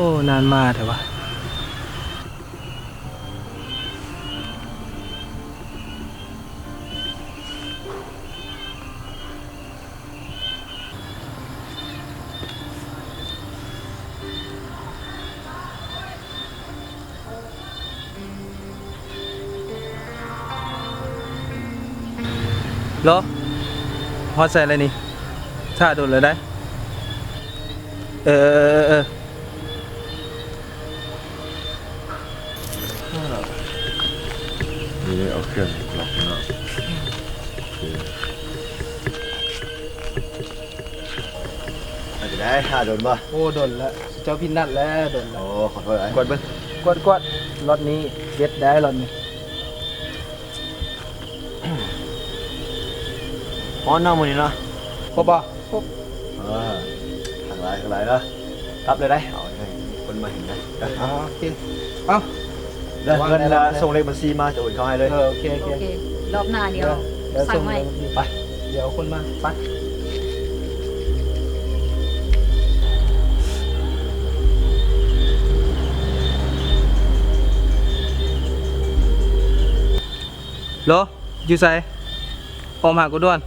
ໂອ້ ນານມາແທ້ວະ. ໂລ ຮອດໃສແລ້ວນີ້? ຖ້າດົນແລ້ວໄດ໋. ເອີ ເອີ ເອີ ເອີ. ນີ້ເອົາເຄື່ອງລັອກເນາະ. ໂອເຄ ເປັນຈັ່ງໃດ ຖ້າດົນບໍ່? ໂອ້ ດົນແລ້ວ ເຈົ້າຜິດນັດແລ້ວ ດົນແລ້ວ. ໂອ້ ຂໍໂທດ. ກວດເບິ່ງ ກວດ ກວດ. ລັອດນີ້ເດັດໄດ໋ ລັອດນີ້. ຮ້ອນເນາະມື້ນີ້ເນາະ. ຄົບບໍ່? ຄົບ. ເອີ ທັງຫຼາຍ ທັງຫຼາຍເນາະ. ກັບເລີຍໄດ໋. ເອົາໃຫ້ຄົນມາເຫັນໄດ໋. ອ່າ ໂອເຄ. ເອົ້າ ແລ້ວເງິນ ສົ່ງເລກບັນຊີມາ ຈະໂອນເຂົ້າໃຫ້ເລີຍ. ເອີ ໂອເຄ ໂອເຄ. ໂອເຄ ລອບໜ້າດຽວ ດຽວ ສັ່ງໃໝ່. ໄປ ດຽວເອົາຄົນມາ. ໄປ. ໂລ ຢູ່ໃສ? ອອກມາຫາກູດ່ວນ.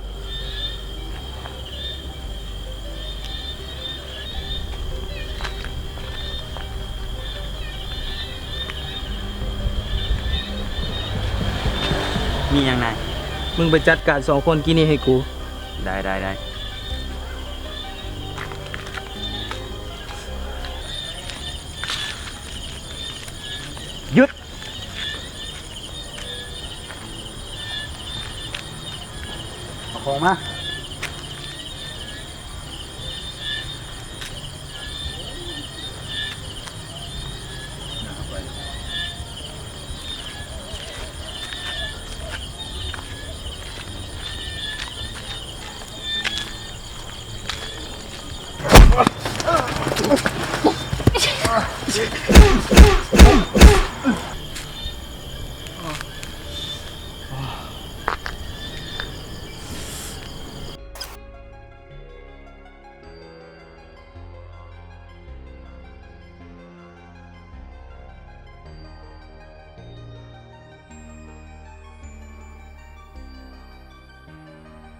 ມີຫຍັງນາຍ? ມຶງໄປຈັດການສອງຄົນກີ້ນີ້ໃຫ້ກູ. ໄດ້ ໄດ້ ໄດ້. ຢຸດ! ເອົາຂອງມາ.